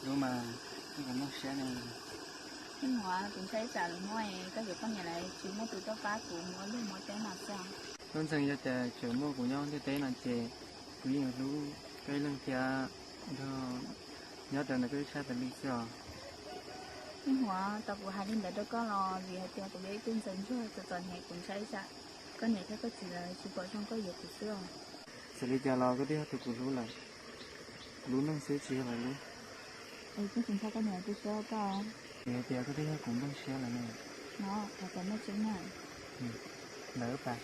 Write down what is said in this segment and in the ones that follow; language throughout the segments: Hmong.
Lub mas, koj nplooj siab ne. Muam, kuv ntshai tsam lwm hnub koj yuav poj niam lawm tsis muaj tus tuaj pab kuv mus ua liaj ua teb no xwb. Tub Ntxhee, yog tias tseem muaj kuv nyob ntiaj teb no ces kuv yeej yuav hlub koj ib leeg thiab nrog nyob rau ntawm koj ib sab tas li xwb os. Muam, tau kuv hais li ntawd rau koj los vim hais tias kuv yog ib tug ntxhais ntsuag txom txom nyem, kuv ntshai tsam koj niam thiab koj txiv lawv tsis pom zoo koj yuav kuv xwb os. Txawm li cas los koj twb yog tus kuv hlub lawm, kuv lub neej xwb tsis yog lawv lub. Es kuv tsis ntshai koj niam tu siab rau koj. Vim hais tias koj twb yog kuv nplooj siab lawm ne. No, hais tias muaj tseeb na. Ntawd pas.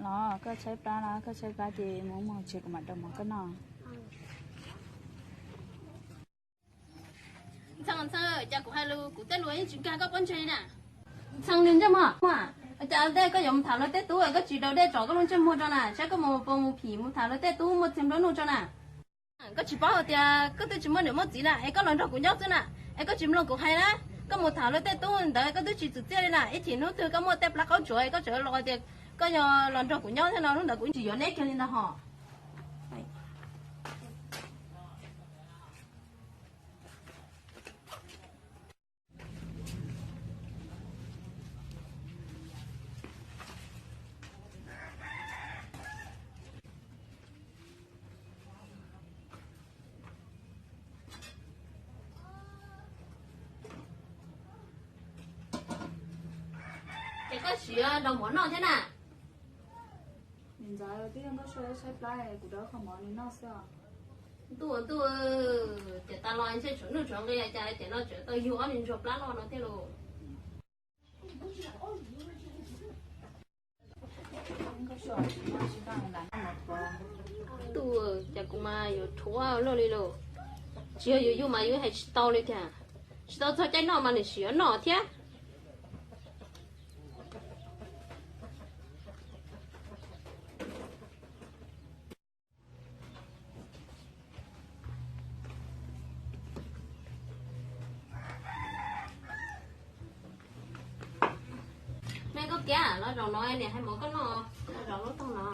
Los koj tshaib plab los koj tshaib plab ces mus mus tsev kuv mam rau mov koj noj. Ntxhee, Ntxhee, cas kuv hais lus kuv tej lus yeej tsis nkag koj pob ntseg li na. Ntxhee, nws ntsej muag, cas tej koj yuav mus tham luag tej tub koj tsis daus dej tsom koj lub ntsej muag rau na, saib koj mus puas mus phim mus tham luag tej tub muaj txiag nplua nuj rau na. Koj tsis paub hais tias koj twb tsis muaj niam muaj txiv na es koj los nrog kuv nyob xwb na, es koj tsis mloog kuv hais na. Koj mus tham luag tej tub ntawd koj twb tsis txwm txiaj li na, ib chim hnub twg koj muaj tej plab qaub tsuav koj tseem los tias koj yog los nrog kuv nyob thiab no, hnub ntawd kuv tsis yuav neb kiag li ntag hos. Ces koj siv rau mov noj thiab na. Niam ntxawm, twb yog nkauj Suav tshaib plab kuv rau qhov mov nws noj xwb os. Ntuj, ntuj, ces tas los ntshe tshuav nuj tshuav nqi cas ces no tseem tau yug ob niag ntsuag plab loj no thiab lauj. Ntuj, cas kuv mas yuav rhuav luaj li lauj. Tsis yog yus yug mas yus hais tsis tau li tiag. Tsis tau txog caij noj mas nws sim yuav noj thiab. Me koj kiab, los zaum no niam hais mov koj noj, los zaum lub toog no.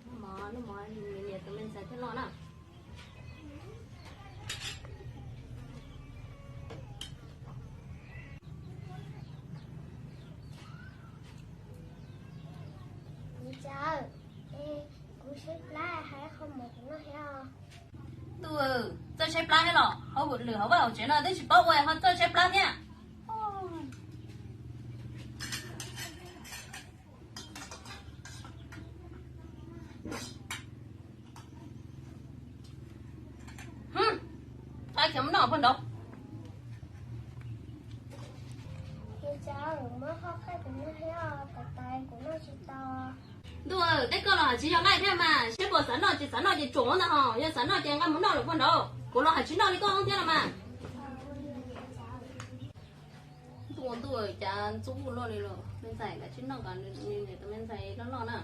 Noj mov, noj mov, niam tus me ntxhais thiaj loj na. Niam ntxawm, kuv tshaib plab, hais qhov mov kuv noj thiab os. Ntuj, txawj tshaib plab thiab los, hauv lwm hauv vaj hauv tsev no twb tsis paub ua ho txawj tshaib plab thiab. Hwm, qab khiav mus noj pag nraud. Niam ntxawm, muab qhov khaij kuv noj thiab os, kuv tais kuv noj tsis tau. Ntuj, teb koj los hais tsis yog laij thiab mas, seb puas xav noj ces xav noj ces tsuam ntag hos, yog xav noj ces nqa mus noj lawm puag nraud, kuv los hais tsis noj li koj thiab los mas. Ntuj, ntuj, cas ntxub luaj li los, me ntxhais kav tsij noj kom nws niam tus me ntxhais loj loj na.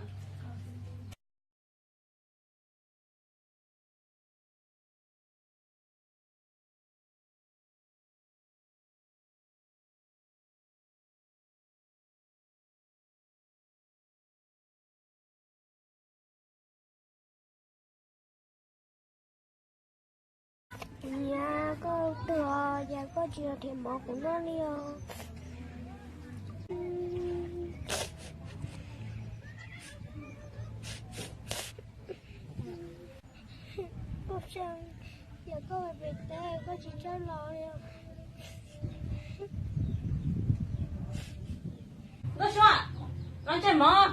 Niam, koj twg os, cas koj tsis los nrhiav mov kuv noj li os? Koj tseem, yog koj pem teb koj tsis txawj los li. Nkauj Suav, los ntsej mov.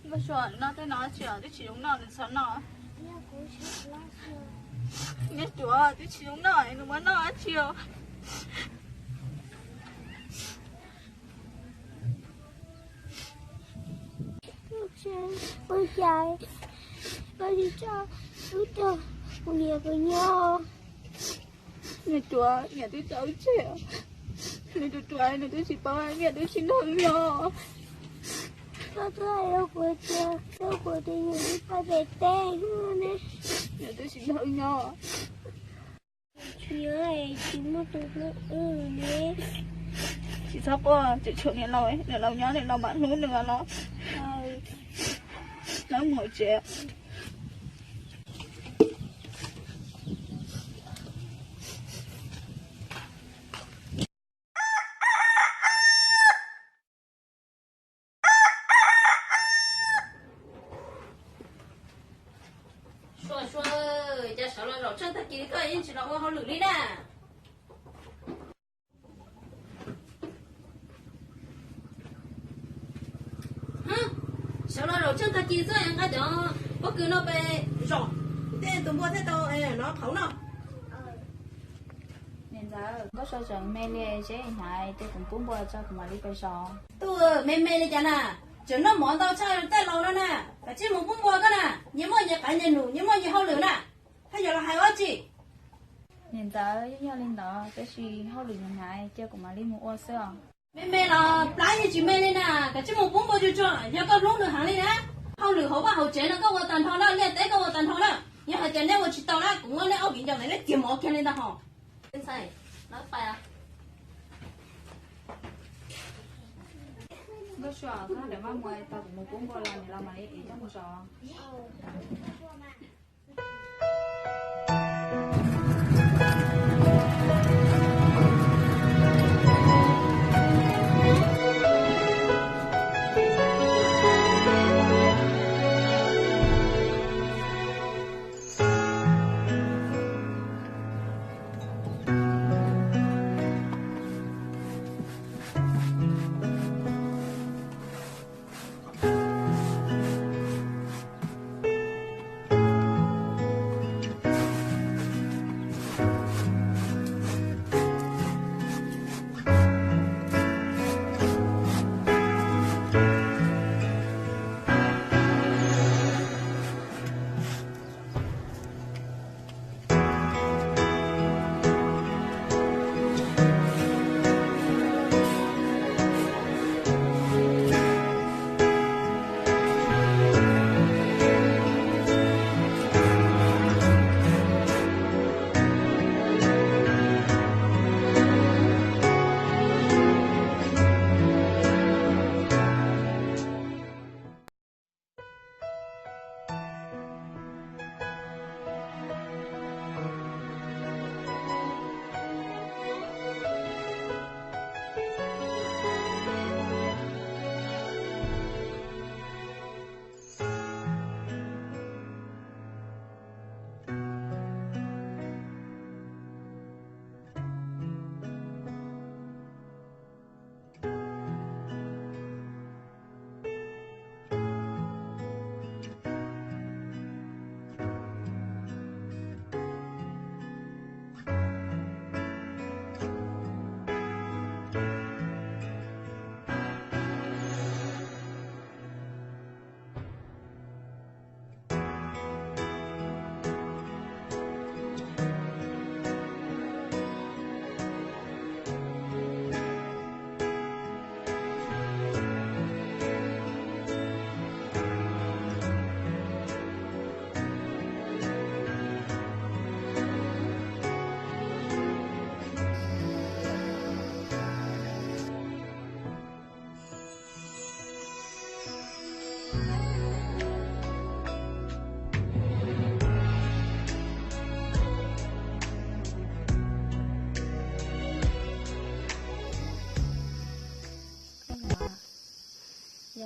Nkauj Suav, noj tej no tsis, twb tsis zoo noj, nws txhob noj. Niam Suav, twb tsis zoo noj, nws muab noj dab tsi os? Ua cas koj tsis tso wb rau kuv niam kuv nyob? Niam Suav, niam twb tso wb tseg, nws tus ruam nws twb tsis paub, niam twb tsis nrog wb nyob. Koj twb hais rau kuv tias rau kuv tias niam twb tso pem teb ne. Niam twb tsis nrog wb nyob. Tsis muaj tus hlub wb ne. Tsis txhob quaj, tseem tshuav niam laus, niam laus nyob niam laus mam hlub nws los. Lawv mus tsev. Suav, Suav, cas sawv los zaum tshaj tag kis koj yeej tsis los ua hauj lwm li na? Sawv los zaum tshaj tag kis xwb nqa cov pob kws no pes zom, tej tus npua thiaj tau nov qhauv no. Niam ntxawm, Nkauj Suav tseem me li, seb hnyav ces kuv pub npua tso kuv mam li pes zom. Tuaj, me me li cas na, tseem noj mov ntau tshaj tej laus no na, kav tsij mus pub npua koj na, nyias muaj nyias qav nyias num, nyias muaj nyias hauj lwm na, thaj yuav los hais ua dab tsi? Niam ntxawm, yeej yog li ntawd, tab sis hauj lwm hnyav hnyav, cia kuv mam li mus ua xwb os. Me me los plab yeej tsis me li na, kav tsij mus pub npua tsuag tsuag, yog koj hlub nws heev li na. Hauj lwm hauv vaj hauv tsev no koj ua tag nrho na, liaj teb koj ua tag nrho na. Yog hais tias neb ua tsis tau na, kuv muab neb ob viv ncaus ntawd neb txiav mov kiag li ntag hos. Nkauj Suav, koj daim maj muag tau kuv mus pub npua los, niam laus mam li ev coj mus zom.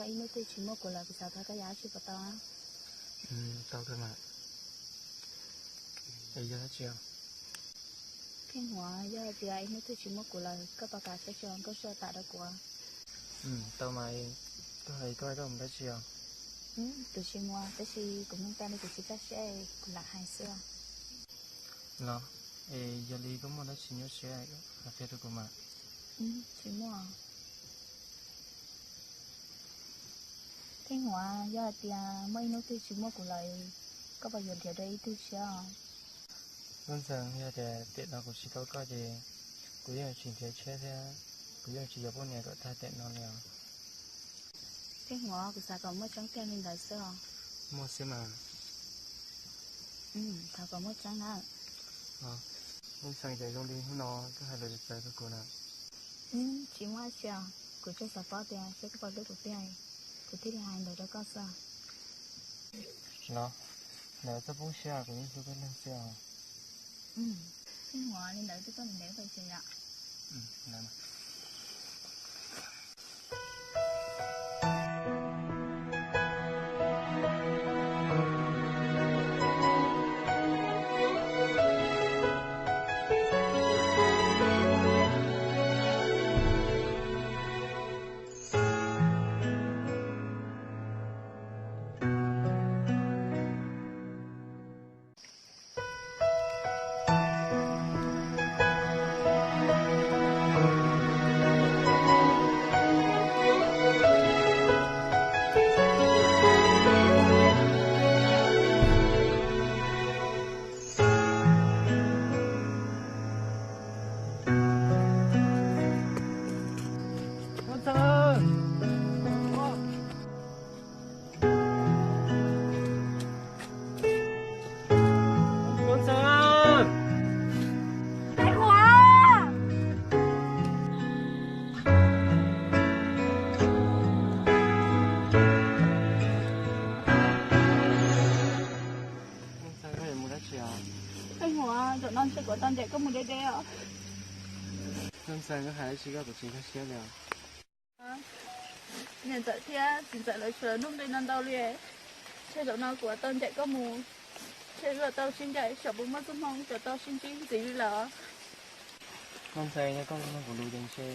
Ib hnub twg tsis muaj kuv lawm kuv xav thov koj yam dab tsi puas tau? Tau kawg mas. Es yog dab tsi os? Pheej Huav, yog hais tias ib hnub twg tsis muaj kuv lawm koj puas kam saib tso nkauj sua tam rau kuv? Tau mas, koj hais koj koj mus dab tsi os? Kuv tsis mus, tab sis kuv nug tag li kuv tsis kaj siab, kuv lam hais xwb. Los, es yog li koj muaj dab tsi nyuaj siab hais qhia rau kuv mas. Tsis muaj. Pheej Huav, yog hais tias muaj ib hnub twg tsis muaj kuv lawm, koj puas yuav nrhiav dua ib tug tshiab os? Nkauj Ntxhee, yog tias tiam no kuv tsis tau koj ces kuv yeej tsis nrhiav tshiab thiab, kuv yeej tsis yuav poj niam kom tag tiam no li os. Pheej Huav, kuv xav kom muaj tseeb tiag li ntawd xwb os. Muaj xwb mas. Thov kom muaj tseeb na. Nkauj Ntxhee, ces zoo li hnub no koj hais lus txawv rau kuv na. Tsis muaj dab tsi os, kuv tsuas xav paub tias saib koj puas hlub kuv tiag, kuv thiaj li hais ntawd rau koj xwb. Los, ntawd txhob poob siab, kuv yeej hlub koj leej xwb os. Pheej Huav, li ntawd twb koj ntev ntev pais tsev yom. Nkauj Ntxhee! Pheej Huav! Nkauj Ntxhee, koj yuav mus dab tsi os? Pheej Huav, zaum no ntshe kuv tau ncaim koj mus deb deb os. Nkauj Ntxhee, koj hais dab tsi koj kuv tsis nkag siab li os. Niam ntxawm thiab txiv ntxawm lawv sawv nuj nqi no ntau li, ntshe zaum no kuv tau ncaim koj mus, ntshe kuv tau sib ncaim xyov puas muaj txoj hmoo kom tau sib ntsib ntxiv li lawm. Nkauj Ntxhee, yog koj mloog kuv lus ces ntshe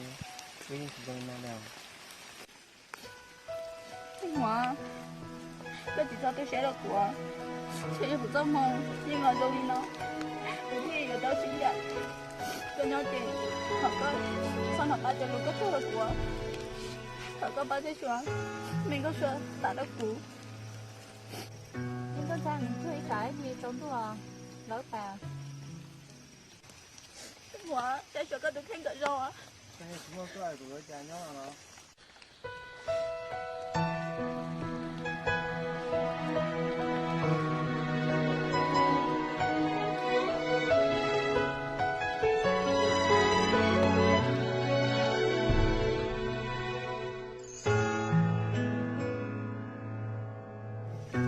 wb yeej tsis zoo li no li os. Pheej Huav, koj tsis txhob tu siab rau kuv, ntshe yog kuv txoj hmoo yeej los zoo li no, kuv thiaj yuav tau sib ncaim. Koj nyob ces thov koj txhob hnov qab cov lus koj tug rau kuv, thov koj pab thiab suav me nkauj sua tam rau kuv. Ib ntuj ntxhais, nws cuag ib tsam ib hlis tsaus ntuj lawv pas. Pheej Huav, saib suav koj tus kheej kom zoo. Koj nco ntsoov tias kuv tseem nyob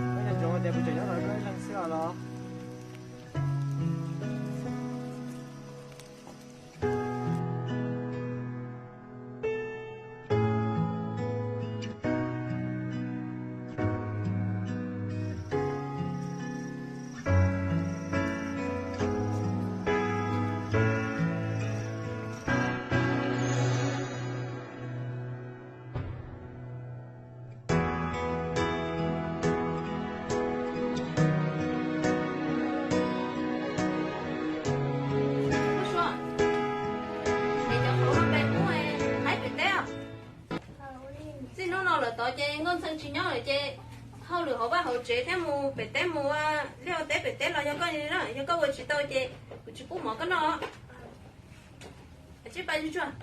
ntawm koj ib leeg xwb os los? Nkauj Sua, es cov hauv no pem ub, haib pem teb os. Txij hnub no lawm tod ces Nkauj Ntxhee tsis nyob lawm ces hauj lwm hauv vaj hauv tsev thiab mus pem teb mus ua liaj ua teb pem teb los yog koj li na, yog koj ua tsis tau ces kuv tsis pub mov koj noj. Tsib pab tsuag.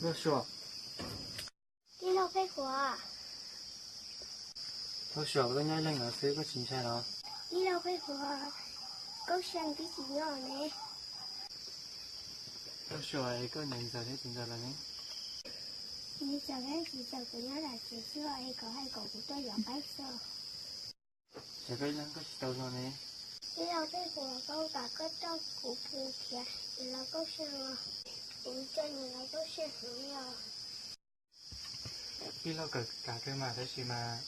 Nkauj Sua. Tij laug Pheej Huas. Nkauj Sua, koj nyob ib leeg no xwb koj tsis ntshai los? Tij laug Pheej Huas, Nkauj Sua twb tsis nyob ne. Nkauj Sua, koj niam ntxawm thiab txiv ntxawm lawv ne? Niam ntxawm thiab txiv ntxawm kuv nyob nram tsev xwb es kom hais kom kuv tuaj yuav qaib xwb. Ces koj ib leeg koj tsis tau los ne? Tij laug Pheej Huas, koj kam koj coj kuv mus nrhiav niam laus Nkauj Sua los? Kuv nco niam laus Nkauj Sua heev li os. Tij laug kawm kam kawg mas, tab sis mas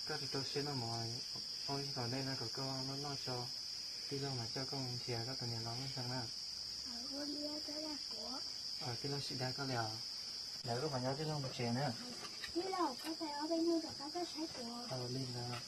koj tsis tau siab noj mov, ua ib hom ntej no kom koj loj loj tso, tij laug mam coj koj mus nrhiav koj tus niam laus Nkauj Sua na. Tij laug tsis dag koj li os. Lawv koj mam nyob tij laug mus tsev na. Li ntawd.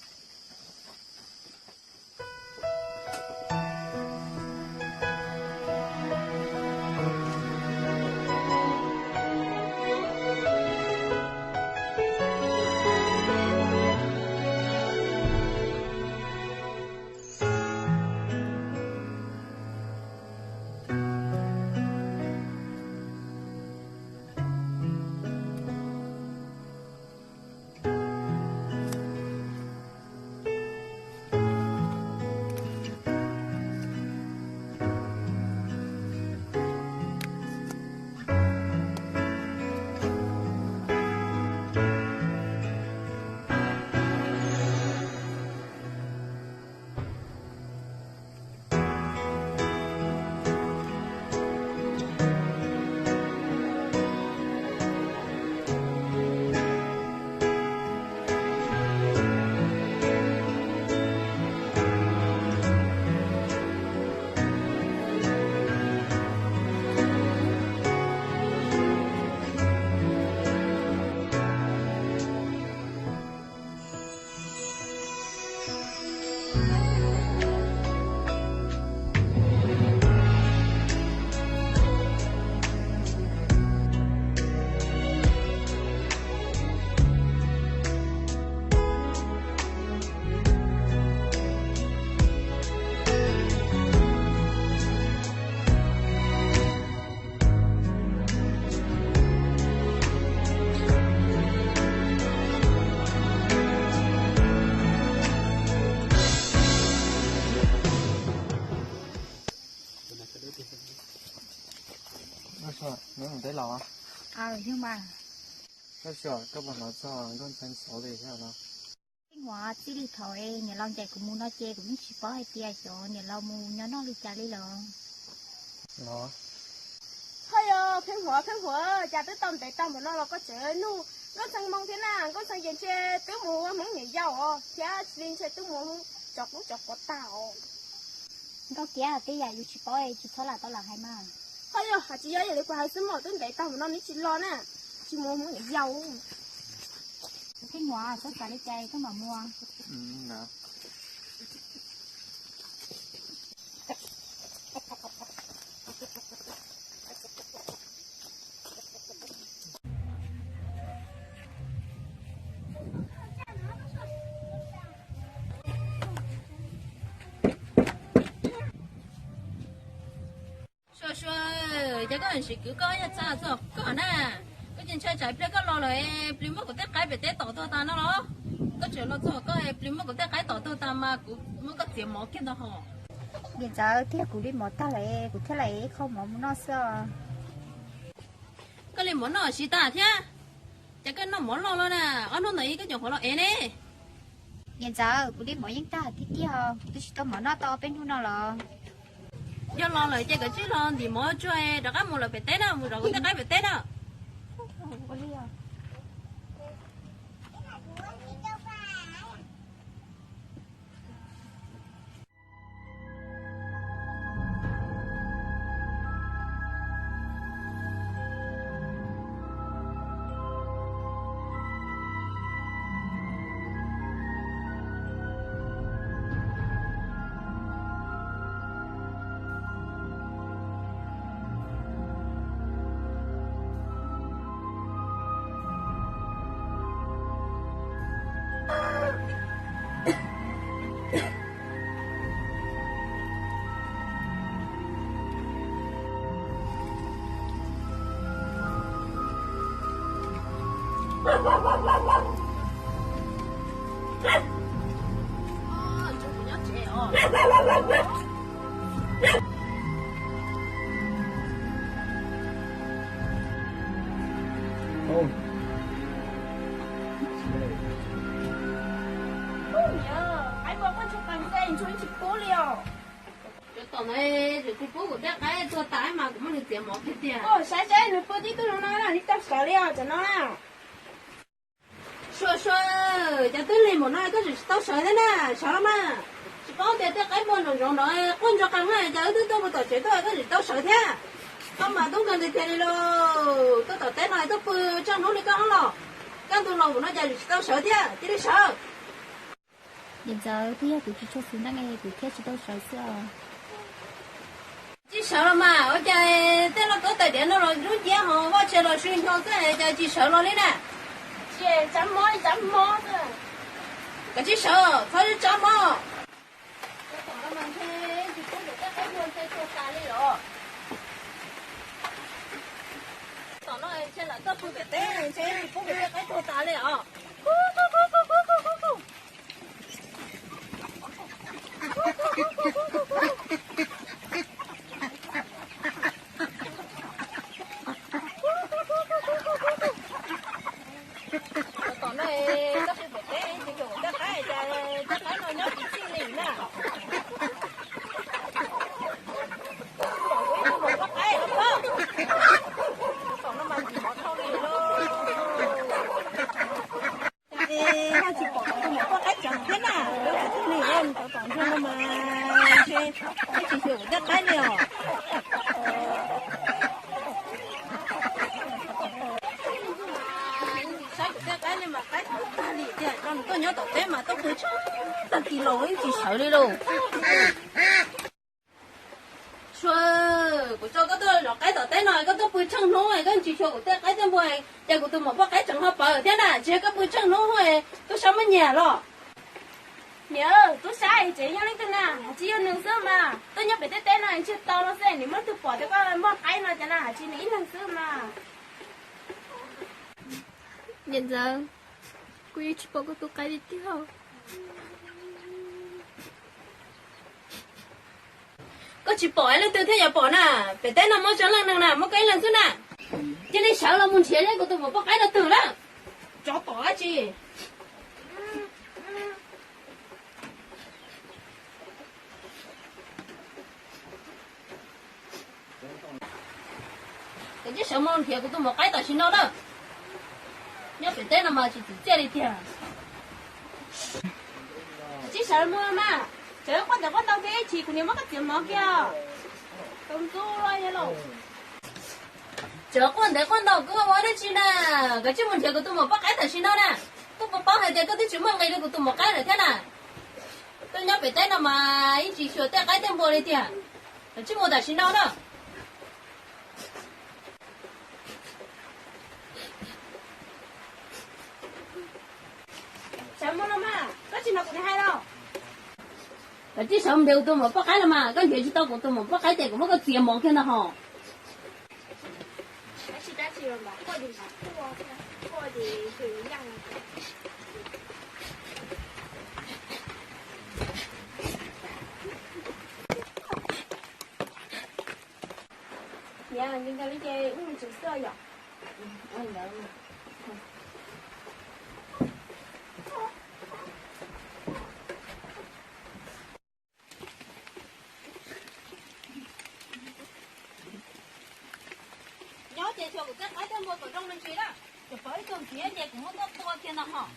Nkauj Sua, neb mus teb los? Yog mas. Nkauj Sua, koj puas hnov txog Nkauj Ntxhee xov li thiab no? Pheej Huas, txij li thaum niam laus ncaim kuv mus no ces kuv yeej tsis paub hais tias cov niam laus mus nyob noj li cas li lawm. Los, ho yog Pheej Huas, Pheej Huas, cas twb tau ntev tag npaum no los koj tseem nug Nkauj Ntxhee moo thiab na? Nkauj Ntxhee ces ntshe twb mus ua hmoov niam yau os, thiab tsis li ntshe twb mus ua hmoov cov qub cov quav tag os. Nkauj Kiab, tej yam yus tsis paub tsis txhob lam tau lam hais mas. Ho yog hais tsis yog, yog li kuv hais xwb mas, twb ntev tag npaum no nws tsis los na, tsis mus ua hmoov niam yau. Pheej Huas, txhob xav li cas koj mam mus. Sua Sua, cas koj tsis kwv koj yaj txag txog koj na? Koj cia ntshai tsam pliag koj los lawm plis muab kuv tej qaib pem teb tom tuag tas no los? Koj tseem los txog koj plis muab kuv tej qaib tom tuag tas mas kuv muab koj txiav mov kiag ntag hos. Niam ntxawm, tiag kuv li mov tag lawm, kuv thiaj lam ib qho mov mus noj xwb os. Koj li mov noj tsis tag thiab, cas koj noj mov loj loj na, ob hnub ntawd koj nyuam qhuav los ev ne. Niam ntxawm, kuv li mov yeej tag tiag tiag os, kuv twb tsis tau mov noj tau peb hnub no los. Yog los lawm ces koj tsij los ntim mov tsuag rov qab mus lawm pem teb na, mus zov kuv tej qaib pem teb na. Cov tom ntawd tsis pub kuv tej qaib tuag tas mas kuv muab nws txiav mov kiag tiag. Saib saib nws pw tib tug no na, nws tau sawv li os cov no na. Sua sua, cas twb lig npaum no koj tseem tsis tau sawv thiab na, sawv los mas. Tsis paub tias tej qaib npua nraum zoov no quaj ntso qees na, cas wb twb tuaj mus tom tsev tuaj koj tseem tsis tau sawv thiab. Koj mas tub nkeeg tiag tiag li lauj, tuaj tom teb no tuaj pw tsheej hnub li koj los, kaj ntug los npaum no cas tseem tsis tau sawv thiab, cia li sawv. Niam ntxawm, twb yog kuv tsis tshua xis neej es kuv thiaj tsis tau sawv xwb os. Tsis sawv los mas, ua cas tej lauj kaub tais diav no los ntub nciab ho vaj tse los sw ncho xwb cas tsis sawv los li na? Tsis, tsav mob, tsav mob xwb. Koj tsis sawv, txhob tsav mob. Tom no ntshe lawv tuaj pw pem teb ntshe tsis pub pem tej qaib tuag tas li os. Tom no koj pw pem teb tsis xyuas tej qaib cas tej qaib no nyob tsis txij li na. Pom kuv ib tug maum poj qaib no pob. Tom no mas ntxim mov dhau li lauj. Cas es ho tsis pom kuv tus maum poj qaib tseem thiab na, kuv tus tij li nws cov tom ntsuag no mas ntshe twb tsis xyuas kuv tej qaib li os. Saib kuv tej qaib li mas qaib tag li tiag, nws tuaj nyob tom teb mas tuaj pw tag kis los yeej tsis sawv li lauj. Sua, kuv tso koj tuaj zov qaib tom teb no koj tuaj pw tsheej hnub koj tsis xyuas kuv tej qaib tej npua, ces kuv tus maum poj qaib tseem ho pawv thiab na, tsis yog koj pw tsheej hnub tub sab muab nyiag los. Niam, tub sab es tseem yog leej twg na, hais tsis yog nws xwb mas, tuaj nyob pem tej teb no ntshe tau los xwb, nws muab leej twg pom tias koj muaj qaib no cas na, hais tsis nws ib leeg xwb mas. Niam ntxawm, kuv yeej tsis pom kuv tus qaib li tiag. Koj tsis pom leej twg thiaj yuav pom na, pem teb no muaj tsawg leej neeg na, muaj koj ib leeg xwb na. Cia li sawv los mus nrhiav kuv tus maum poj qaib no twg lawm. Tsov tom dab tsi. Koj cia li sawv mus nrhiav kuv tus maum qaib tam sim no na. Nyob pem teb no mas tsis txim txiaj li tiag. Koj cia li sawv mus mas, sawv quaj ntawv quaj ntau thiab ib chim kuv niam muab koj txiav mov kiag. Tau ntxub los yog los. Sawv quaj ntawv quaj ntau kuv ua dab tsi na, koj cia li mus nrhiav kuv tus maum poj qaib tam sim no na. Koj puas paub hais tias koj twb tsis muaj nqis li kuv tus maum qaib lawm thiab na. Tuaj nyob pem teb no mas yeej tsis xyuas tej qaib tej npua li tiag. Koj cia li mus tam sim no na. Sawv mus los mas, koj tsis hnov kuv hais los? Koj cia li sawv mus nrhiav kuv tus maum poj qaib los mas, koj nrhiav tsis tau kuv tus maum poj qaib ces kuv muab koj txiav mov kiag ntag hos. Niam, nqis ntawd li ces wb mus tsev xwb yom. Nyob ces xyuas kuv tej qaib tej npua kom zoo me ntsis na. Tsuas pom ib tug ntxiv ces kuv muab tuaj tua kiag ntag hos.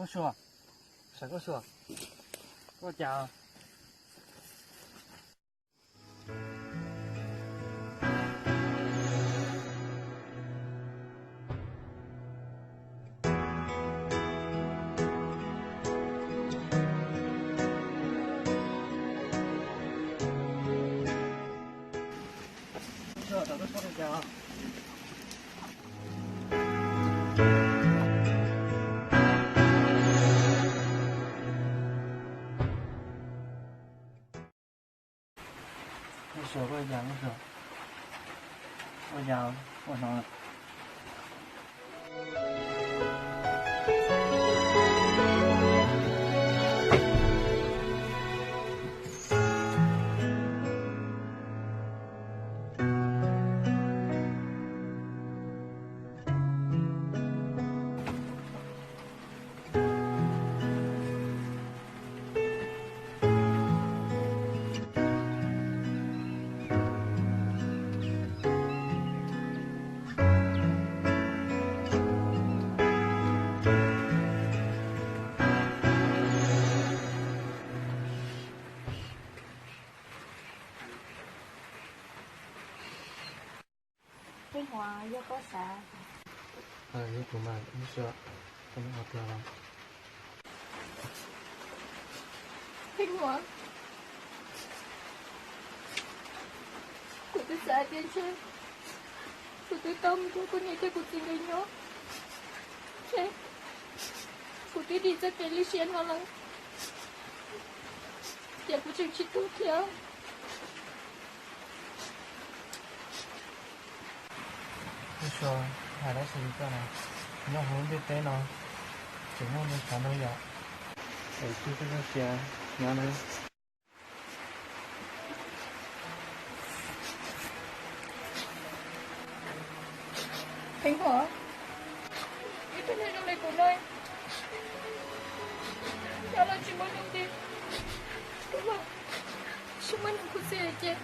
Sua, sawv koj sua, koj cas? Ua cas, ua cas, ua cas, ua no. Pheej Huas, yog koj sav? Yog kuv mas, ib sua, koj muab qhov twg los? Pheej Huas, kuv twb xav hais tias ntshe kuv twb tau mus nrog kuv niam thiab kuv txiv nkawd nyob, ntshe kuv twb dim txoj kev lwj siab no lawm, ces kuv tseem tsis tuag thiab. Ib sua, hais dab tsi li koj na? Nyob hauv lub ntiaj teb no tseem muaj li qhov no yom? Es tsis txhob sia nyob na. Pheej Huas, ib tug neeg zoo li kuv no, nyob los tsis muaj nuj nqis, tuag los tsis muaj neeg khuv xim, ces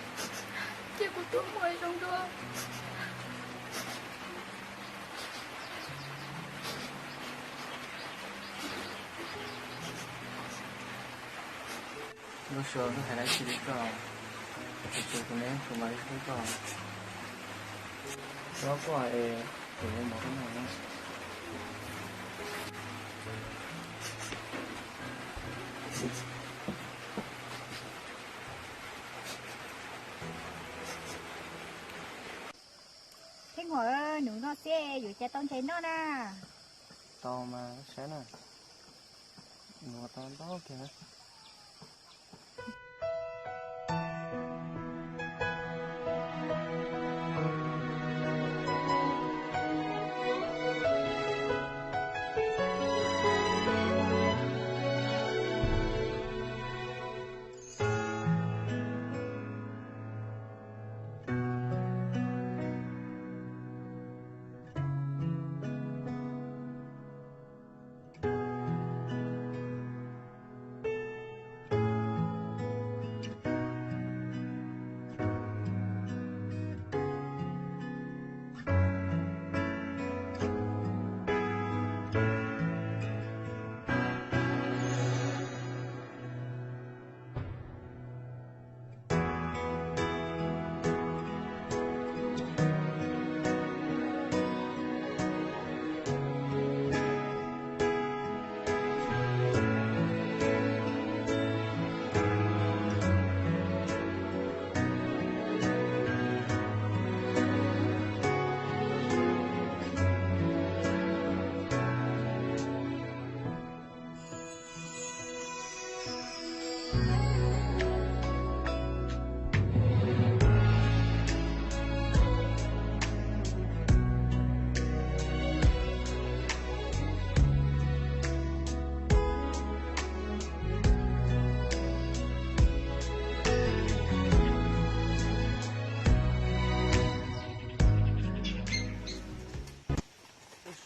cia kuv tuag mus zoo dua. Nkauj Sua, koj hais dab tsi li koj? Kuv tsis, kuv neb kuv mam li hlub koj. Txhob quaj es kuv yuav mov koj noj na. Pheej Huas, nws noj xwb yuav cas tau ntses noj na. Tau mas saib na, nws tau ntau kiag na.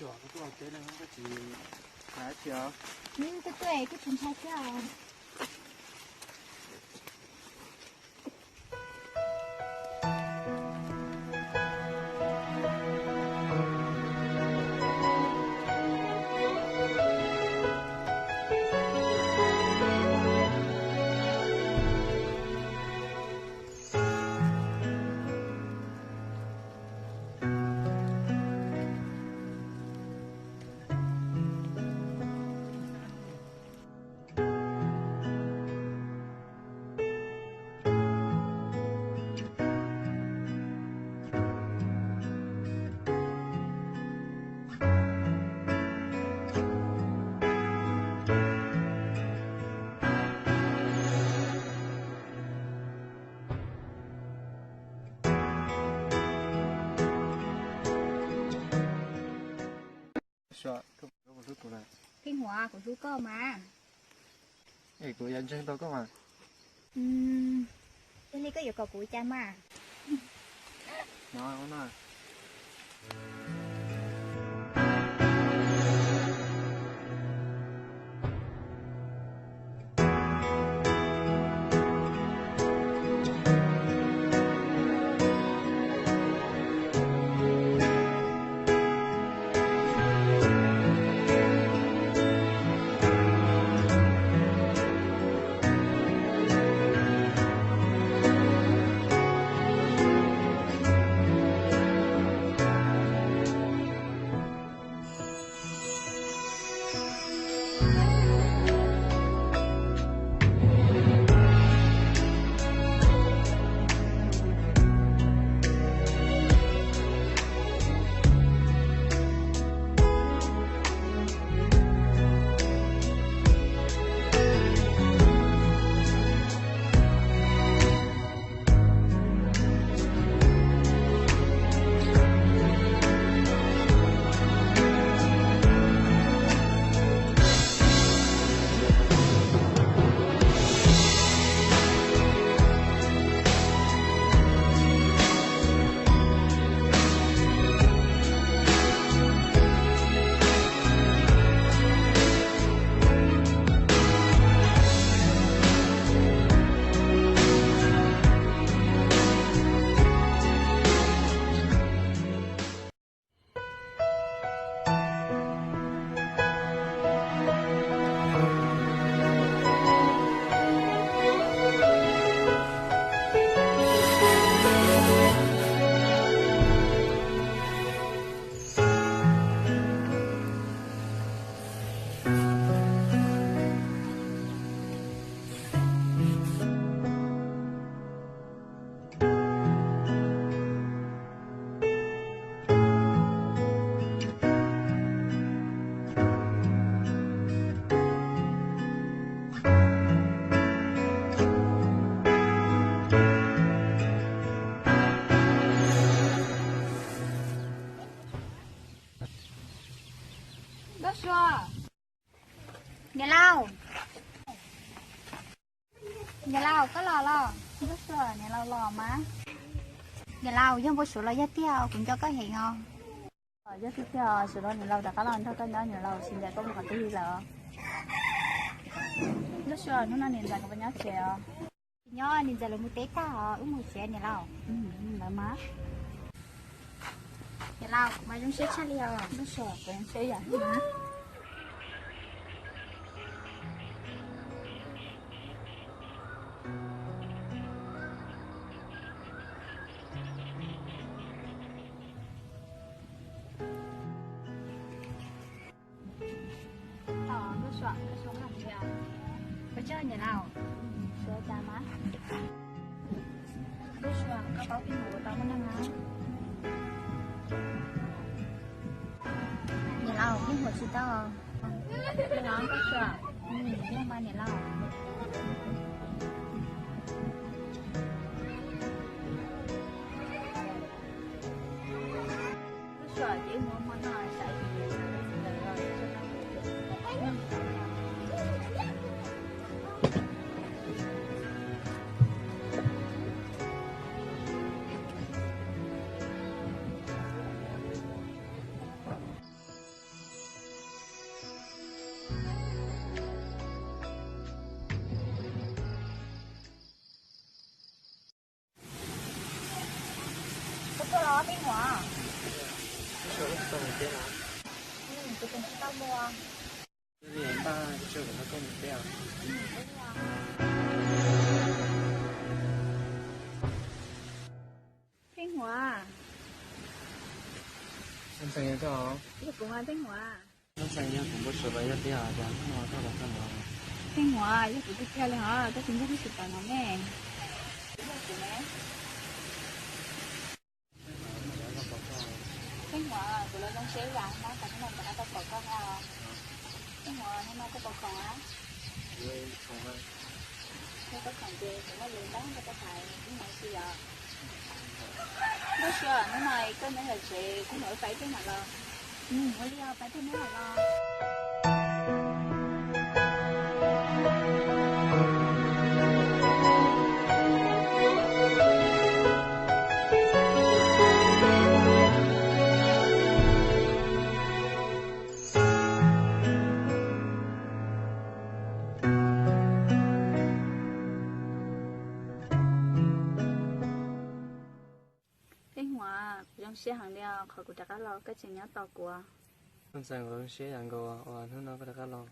Ua cas kuv tuaj teb no koj tsis hais dab tsi os? Kuv tuaj es kuv tsis ntshai thiab os. Koj puas hlub kuv na? Pheej Huam, kuv hlub koj mas. Es kuv yuav ntseeg tau koj mas. Yog li koj yuav kom kuv ua cas mas? No, no. Niam laus, niam laus koj los los? Niam laus los mas. Niam laus, yog npau suav los yog tiag, kuv nco koj heev os. Yog tiag tiag, suav no niam laus rov qab los nrog koj nyob, niam laus tsis ncaim koj mus qhov twg li lawm. Nkauj Sua, hnub no niam ntxawm nkawd puas nyob tsev os? Tsis nyob, niam ntxawm lawv mus teb tag os, wb mus tsev niam laus. Lawv mas. Niam laus, kuv mas zoo siab tshaj li os. Nkauj Sua, kuv zoo siab yam li mas. Tos Nkauj Sua, Nkauj Sua, Nkauj Sua, niam laus, Nkauj Sua, koj paub Pheej Huam tau muaj neeg na? Niam laus, Pheej Huam tsis tau. Nkauj Sua, yeej mas niam laus. Koj tuaj los Pheej Huam? Kuv tseem tsis tau mus. Pheej Huam. Yog kuv mas Pheej Huam. Pheej Huam, yog kuv tiag tiag li hos, koj tsis nco kuv tsis tau no ne. Pheej Huam, kuv los zoo siab ib yam no, tam sim no rov qab tau pom koj na. Pheej Huam, hnub no koj puas khoom a? Yog koj khoom ces kuv muaj lus ntau rau koj tham ib hnub si os. Nkauj Sua, hnub no koj nyob yos tsev, kuv mam ua fais tej mam los. Ua li os, pab thiaj muab los. Peb Huam, kuv zoo siab heev li os, qhov kuv rov qab los koj tseem nyob tos kuv. Koj ntxhais, kuv zoo siab yam nkaus uas hnub no koj rov qab los.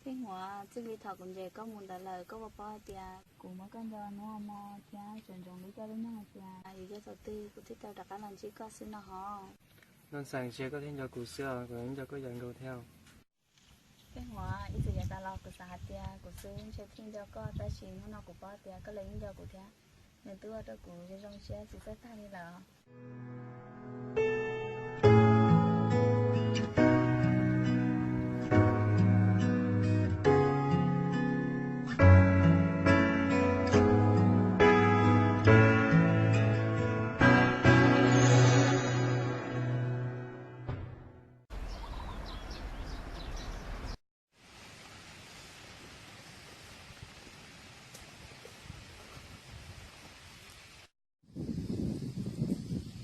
Peb Huam, txij li thaum kuv ncaim koj mus ntawd lawm, koj puas paub hais tias kuv muab koj nco hnub hmo thiab tseem ntsoov li koj lub neej hais tias yuav yog thaum twg kuv thiaj tau rov qab los ntsib koj xwb no hov. Koj ntxhais, tsis yog koj thiaj nco kuv xwb os, kuv yeej nco koj yam nkaus thiab. Peb Huam, ib txwm yav tas los kuv xav hais tias kuv xwb ntshe thiaj nco koj, tab sis hnub no kuv paub tias koj los yeej nco kuv thiab. Nws twb ua rau kuv zoo zoo siab tsis txawj tag li lawm.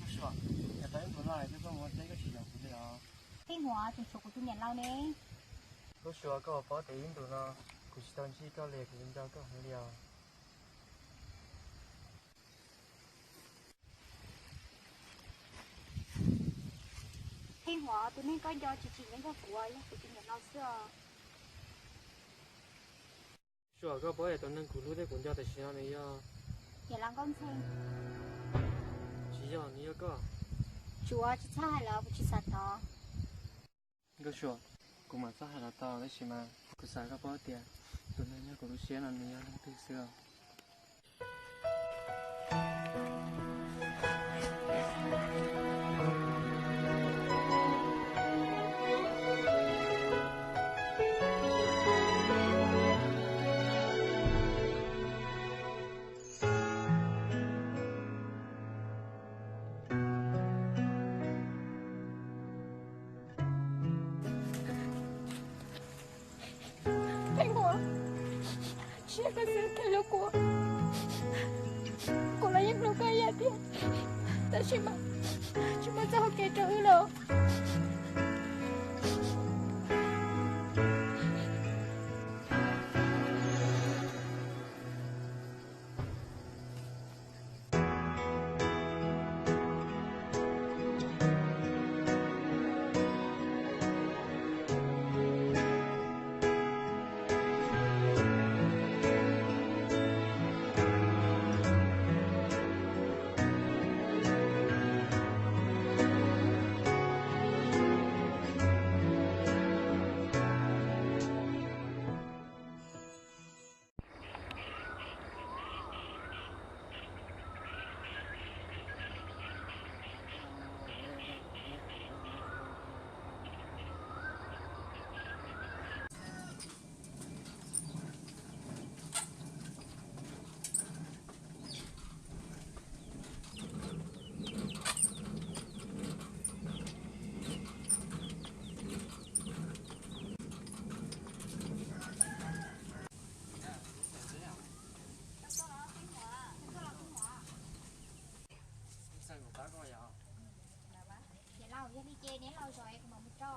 Koj Suav, yav tau ib ntus no koj tuaj mus ua teb koj tsis yaum kuv li os? Peb Huam, tseem tshuav kuv tus niam laus ne. Koj Suav, koj puas paub tias ib ntus no kuv tsis tau ntsib koj li, kuv nco koj heev li os. Peb Huam, tus neeg koj nco tsis tsim nyog yog kuv, yog kuv tus niam laus xwb os. Suav, koj paub tias tus neeg kuv hlub thiab kuv nco tam sim no nws yog niam laus Nkauj Ntxhee. Tsis yog, nws yog koj. Tsuav tsis txhob hais los kuv tsis xav tau. Nkauj Suav, kuv mam txhob hais los tau, tab sis mas kuv xav koj paub tias tus neeg nyob kuv lub siab no nws yog leej twg xwb os. Peb Huam, tsis yog koj xwb thiaj hlub kuv, kuv los yeej hlub koj ib yam thiab, tab sis mas tsis muaj txoj hau kev rau wb lawm. Yog li ces neb los zov es kuv mam mus tso.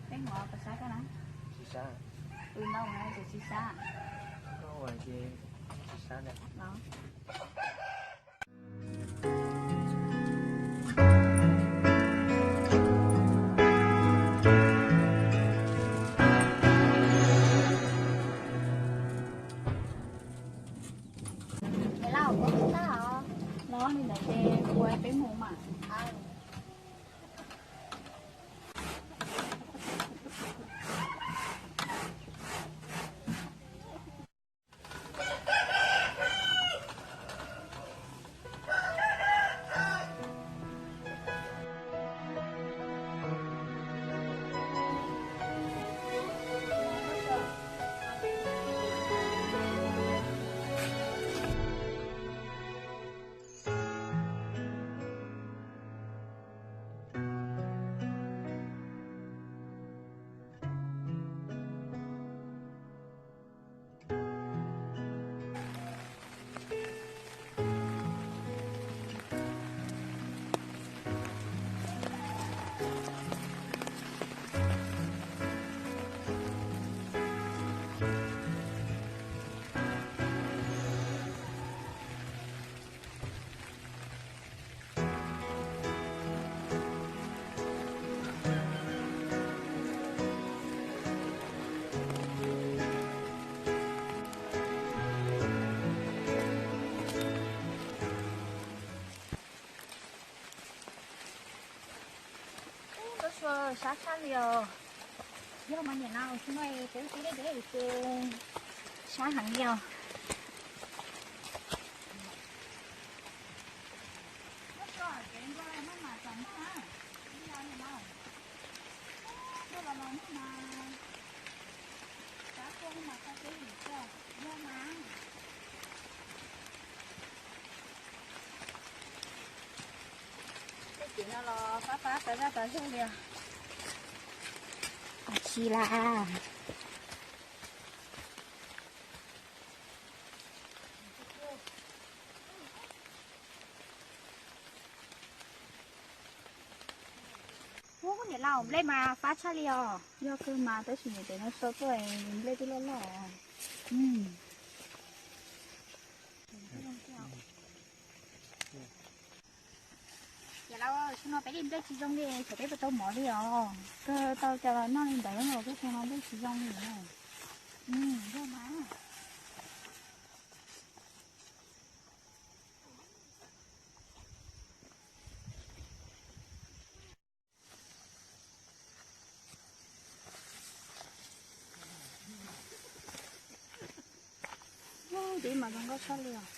Peb Huam, puas sab koj na? Tsis sab. Ntau na ces tsis sab. Koj ua ces tsis sab lawm. Niam laus, ua tau os. Los li ntawd ces ua peb mus mas. Sab tshaj li os. Yog mas niam laus, tsis muaj peb peb deb deb ces sab heev li os. Tej kev no los fab fab tas zaj tas zog li os. Tsis las. Ub, niam laus, nplej mas fab tshaj li os. Yog kawg mas tab sis niam tais no sau tuaj nplej twb loj loj. Niam laus, zaum no peb li nplej tsis zoo li, xyov peb puas tau mov li os. Kawg tau cov los noj li ntawd los kawg xyoo no nplej tsis zoo li. Yog mas. Ub, dib mas zoo nkauj tshaj li os.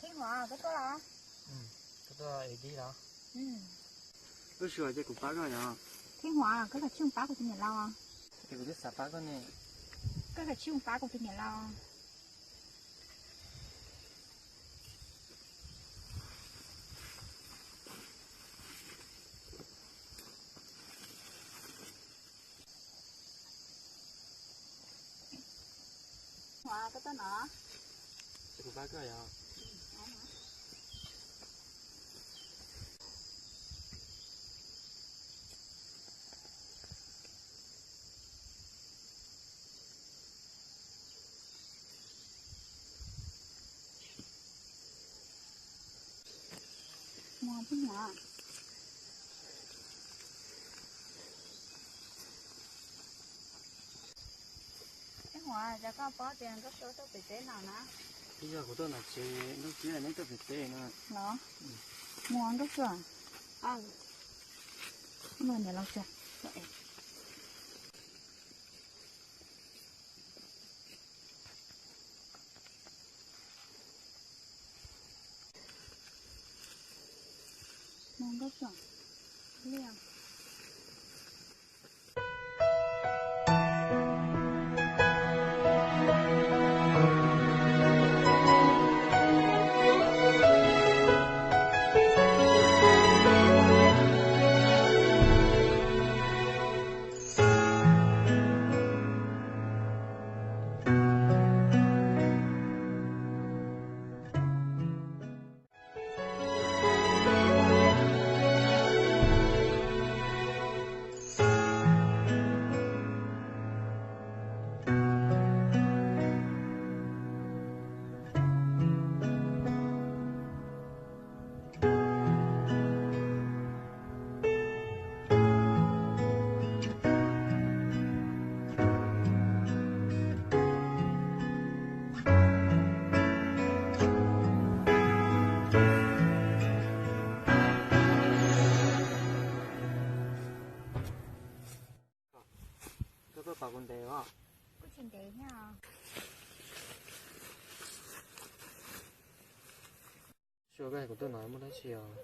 Theej Huav, koj tuaj los? Koj tuaj ev dib los? Lub sij hawm ces kuv pab koj yom. Theej Huav, koj kav tsij mus pab kuv tus niam laus. Ces kuv twb xav pab koj ne. Koj kav tsij mus pab kuv tus niam laus. Huav, koj tuaj no. Ces kuv pab koj yom. Mus pub mus. Ej Huav, cas koj paub tias Nkauj Suab tuaj pem teb no na? Twb yog kuv tuaj nram tsev, Nkauj Suab neb tuaj pem teb no. Los? Mus Nkauj Suab. Mus niam laus tsev. Mus Nkauj Suab. Liaj. Pom kuv ntev os. Kuj tsis ntev thiab. Sua, koj hais kuv tuaj no muaj dab tsi os?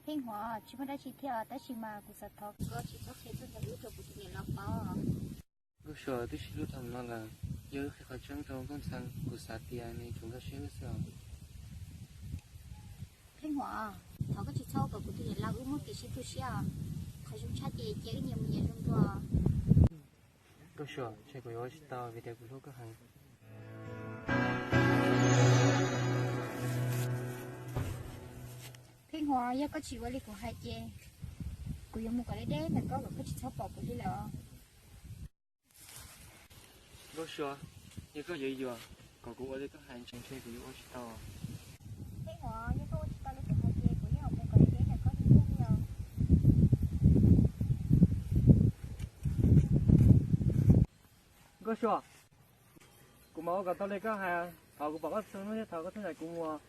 Pheej Huam, tsis muaj dab tsi thiab, tab sis mas kuv xav thov koj tsis txhob qhia txoj ntawm wb rau kuv tus niam laus paub. Nkauj Sua, twb sib hlub tau no lawm, yog wb qhia qhov tseeb rau Nkauj Ntxhee, kuv xav tias nws tsuas nkag siab wb xwb os. Pheej Huam, thov koj tsis txhob ua kom kuv tus niam laus wb muaj kev sib tu siab os. Qhov zoo tshaj ces cia wb nyias mus nyias zoo dua. Nkauj Sua, ntshe kuv yuav ua tsis tau vim tias kuv hlub koj heev. Pheej Huam, yog koj tsis ua li kuv hais ces kuv yuav mus kom deb deb ntawm koj kom koj tsis txhob pom kuv li lawm. Nkauj Sua, yog koj yuav yuam kom kuv ua li koj hais ntshe kuv yuav ua tsis tau. Pheej Huam, yog koj ua tsis tau li kuv hais ces kuv yeej yuav mus kom deb deb ntawm koj li thiab os. Nkauj Sua, kuv mam ua kom tau li koj hais, thov kuv pom koj txhua hnub thiab thov koj txhob ncaim kuv mus.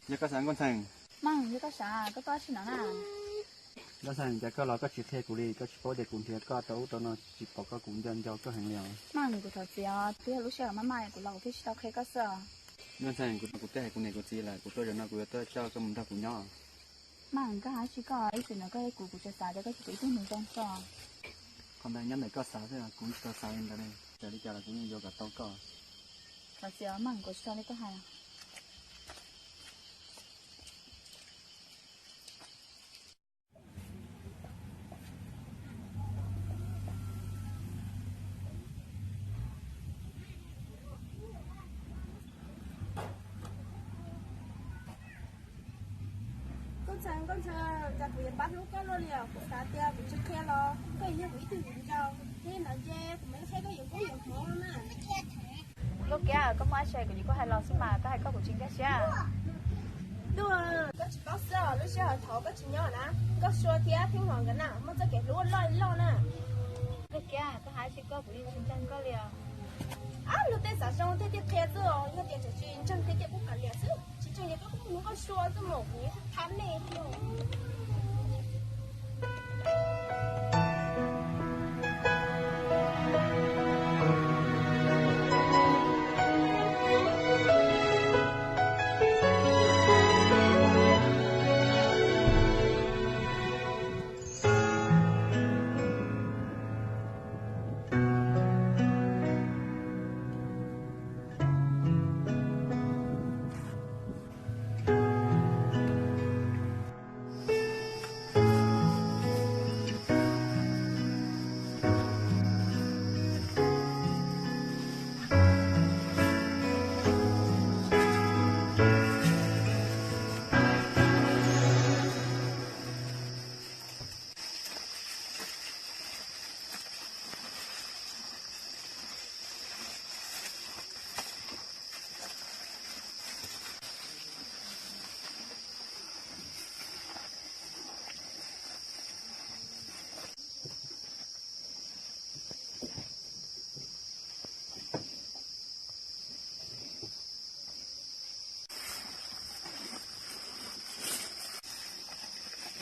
Yog koj xav Nkauj Ntxhee? Meej, yog koj xav, koj tuaj ua dab tsi no na? Nkauj Ntxhee, cas koj los koj tsis qhia kuv li, koj tsis paub tias kuv nrhiav koj rau ub rau no tsis pom koj, kuv nco nco koj heev li os. Meej, kuv thov txim os, twb yog lub sij hawm maj maj kuv los kuv thiaj tsis tau qhia koj xwb os. Nkauj Ntxhee, kuv twb hais kuv niam kuv txiv lawm, kuv tuaj zaum no kuv yuav tuaj coj koj mus nrog kuv nyob. Meej, koj hais tsis koj ib txwm no koj kuv, kuv tsuas xav tias koj tsis pom ib tug neeg zoo txog. Qhov ntawd nyob ntawm koj xav xwb, kuv tsis tau xav li ntawd li. Txawm li cas los kuv yeej yuav kom tau koj. Thov txim os Meej, kuv tsis tau li koj hais. Nkauj Ntxhee, Nkauj Ntxhee, cas kuv yuav pab hlub koj luaj li os? Kuv xav tias kuv tsis qhia los koj yuav yog kuv ib tug viv ncaus, thiab hnov ntshe kuv mam li qhia koj yuav kub yuav hmoov na. Nkauj Kiab, koj muaj dab tsi kuv yeej kuj hais los xwb mas, koj hais koj kuv tsis nkag siab. Ntuj, koj tsis paub xwb os, lub sij hawm thaum koj tsis nyob na, Nkauj Sua thiab Pheej Huam nkawd na muaj txoj kev hlub loj loj na. Nkauj Kiab, koj hais dab tsi koj kuv yeej tsis ntseeg koj li os. Ab, luag tej xav zoo thiaj thiaj qhia xwb os, yog tias tseem tsis ntseeg thiab ces kuj kav liam xwb, tsis ntseeg ces koj kuj mus nug Nkauj Sua xwb mas, kuv yeej thab nej thiab.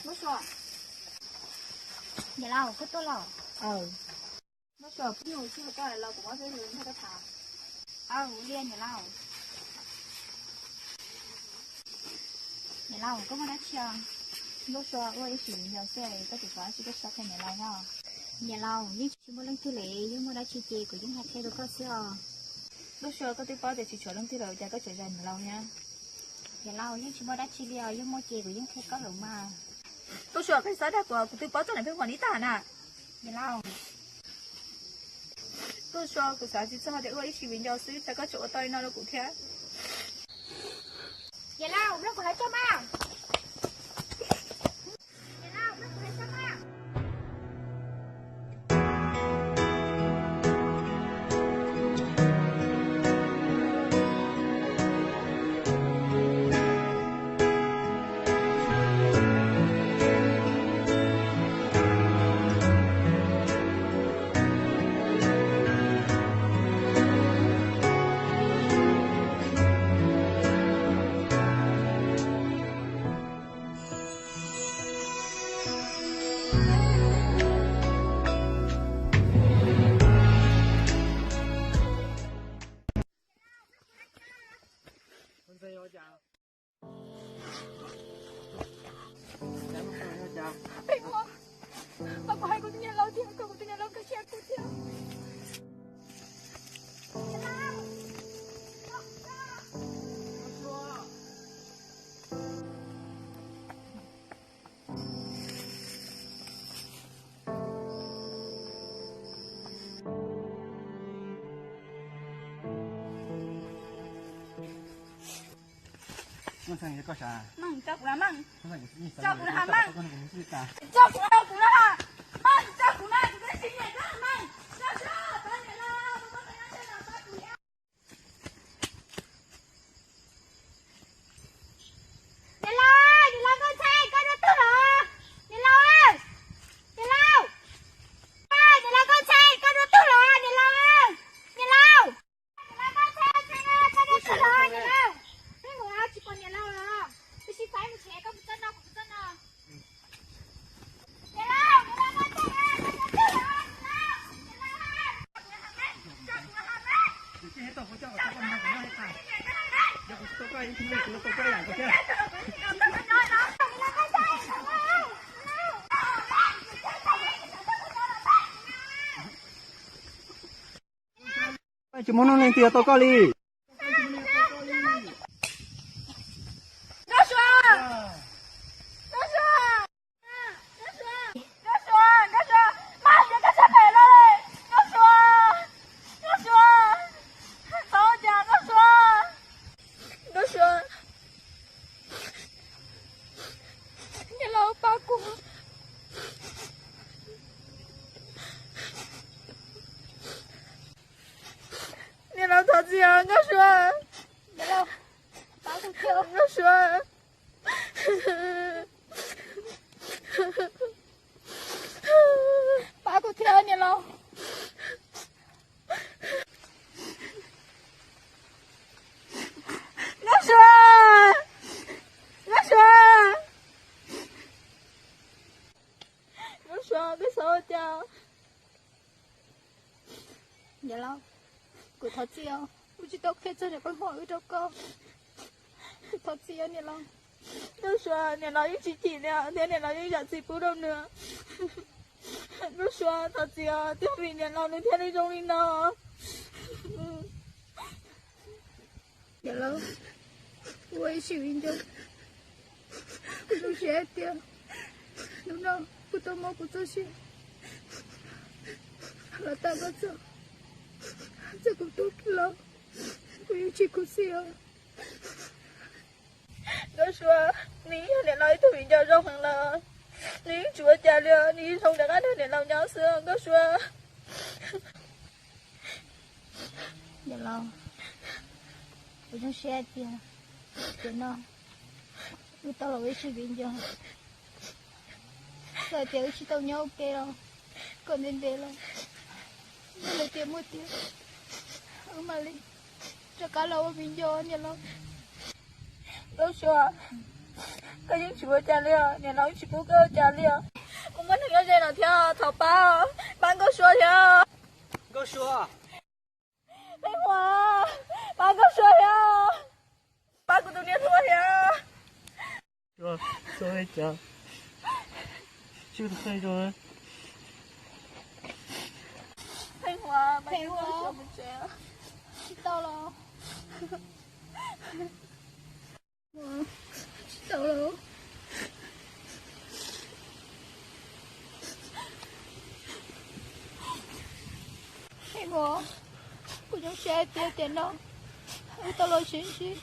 Nkauj Sua, niam laus, koj tuaj los? Nkauj Sua, phooj ywg, tsis hais koj los kuv muab peb hu nrog koj tham. Aw, ua li niam laus. Niam laus, koj muaj dab tsi os? Nkauj Sua ua ib sim viv ncaus xwb, koj tseem xav dab tsi koj tsis tau qhia niam laus no? Niam laus, yeej tsis muaj leej twg li, yeej muaj dab tsi ces kuv yeej hais qhia rau koj xwb os. Nkauj Sua, koj twb paub tias tsis tshuav leej twg lawm cas koj tseem zais niam laus thiab? Niam laus, yeej tsis muaj dab tsi li os, yog muaj ces kuv yeej qhia koj lawm mas. Nkauj Sua, koj tsis txhob dag kuv, kuv twb paub txog niam Pheej Huam li tag na. Niam laus. Nkauj Sua, kuv xav tsis txog tias wb ua ib sim viv ncaus xwb cas koj tseem ua tau li no rau kuv thiab. Niam laus, nrog kuv hais txog mas. Niam laus, nrog kuv hais txog mas. Peb ua, pab kuv hais kuv tus niam laus thiab, kom kuv tus niam laus nkag siab kuv thiab. Meej, tso kuv na Meej. Tso kuv na Meej. Tso kuv na, kuv na. Meej, tso kuv na, kuv twb tsis nyiam koj Meej. Tso, tso, tso niam laus, tso kuv na. Niam laus, niam laus Nkauj Ntxhais, koj dua tuag los? Niam laus, niam laus, niam laus Nkauj Ntxhais, koj dua tuag los niam laus? Niam laus, niam laus Nkauj Ntxhais, koj dua tuag los niam laus? Peb mus tsis pom niam laus los? Peb sib faib mus tsev, koj mus txoj no, kuv mus txoj no. Tsis muaj neeg twg yuav tau koj li. Nkauj Suav! Nkauj Suav! Nkauj Suav! Nkauj Suav! Mas yog koj sab pem no li. Nkauj Suav! Nkauj Suav! Txhob ua cas Nkauj Suav! Nkauj Suav! Niam laus pab kuv. Niam laus thov txim os Nkauj Suav. Niam laus, pab kuv thiab Nkauj Suav. Pab kuv thiab niam laus. Nkauj Suav, Nkauj Suav, Nkauj Suav, koj xav ua cas? Niam laus, kuv thov txim os, kuv tsis tau qhia txog niam pab hom wb rau koj. Thov txim os niam laus. Nkauj Suav, niam laus yeej tsis chim li thiab niam laus yeej zam txim pub rau nws. Nkauj Suav, thov txim os, twb vim niam laus nws thiaj li zoo li no. Niam laus, ua ib sim viv ncaus, kuv zoo siab hais tias hnub no kuv tau muab kuv txoj sia los tag koj txoj, txawm kuv tuag kiag los kuv yeej tsis khuv xim os. Nkauj Suav, nws yog niam laus ib tug viv ncaus zoo heev lawm, nws yeej tsis ua cas li os, nws zoo rov qab nrog niam laus nyob xwb Nkauj Suav. Niam laus, kuv zoo siab hais tias tiam no wb tau los ua ib sim viv ncaus. Txawm tias wb tsis tau nyob ua ke los kom ntev ntev los, yog lawv tias muaj tiag, wb mam li rov qab los ua viv ncaus niam laus. Nkauj Suav, koj yeej tsis ua cas li os, niam laus yeej tsis pub koj ua cas li os. Kuv muaj neeg nyob ze no thiab, thov pab, pab Nkauj Suav thiab. Nkauj Suav, pab Nkauj Suav thiab, pab kuv tus niam hluas thiab. Pheej Huas, pab Nkauj Suav mus tsev. Tsis tau los. Tsis tau los. Pheej Huas, kuv zoo siab hais tias tiam no wb tau los sib ntsib.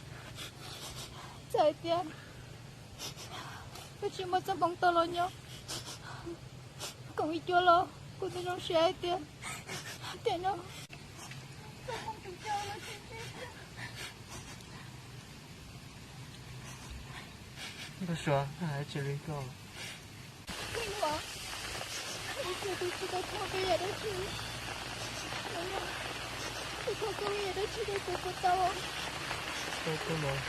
Txawm hais tias koj tsis muaj txoj hmoov tau los nyob koom ib cuab los kuv twb zoo siab hais tias tiam no Nkauj Suav, koj hais tsis li koj. Kuv tsis tau thov koj ib yam dab tsi, kuv thov koj ib yam dab tsi rau kuv puas tau? Tau koj los,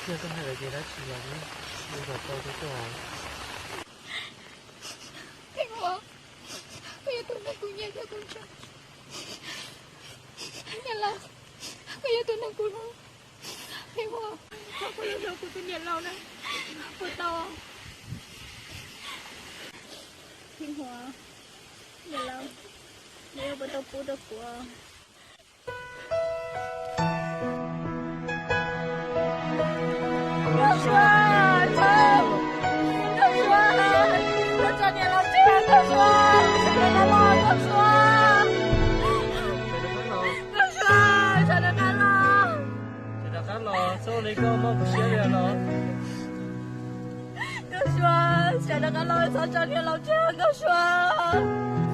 txawm koj hais lawm ces dab tsi los kuv yeej kom tau rau koj. Pheej Huas, koj yog tus neeg kuv nyiam thiab kuv ntshaw. Niam laus, koj yog tus neeg kuv hlub. Pheej Huas, thov koj los hlub kuv tus niam laus na, puas tau? Pheej Huas, niam laus, neb puas tau pub rau kuv? Nkauj Suav, Nkauj Suav, koj tso niam laus tseg, Nkauj Suav, sawv daws rov qab los, Nkauj Suav. Nkauj Suav, sawv daws rov qab los. Sawv daws rov qab los, txhob ua li koj mob kuv siab li los. Nkauj Suav, sawv daws rov qab los, txhob tso niam laus tseg, Nkauj Suav.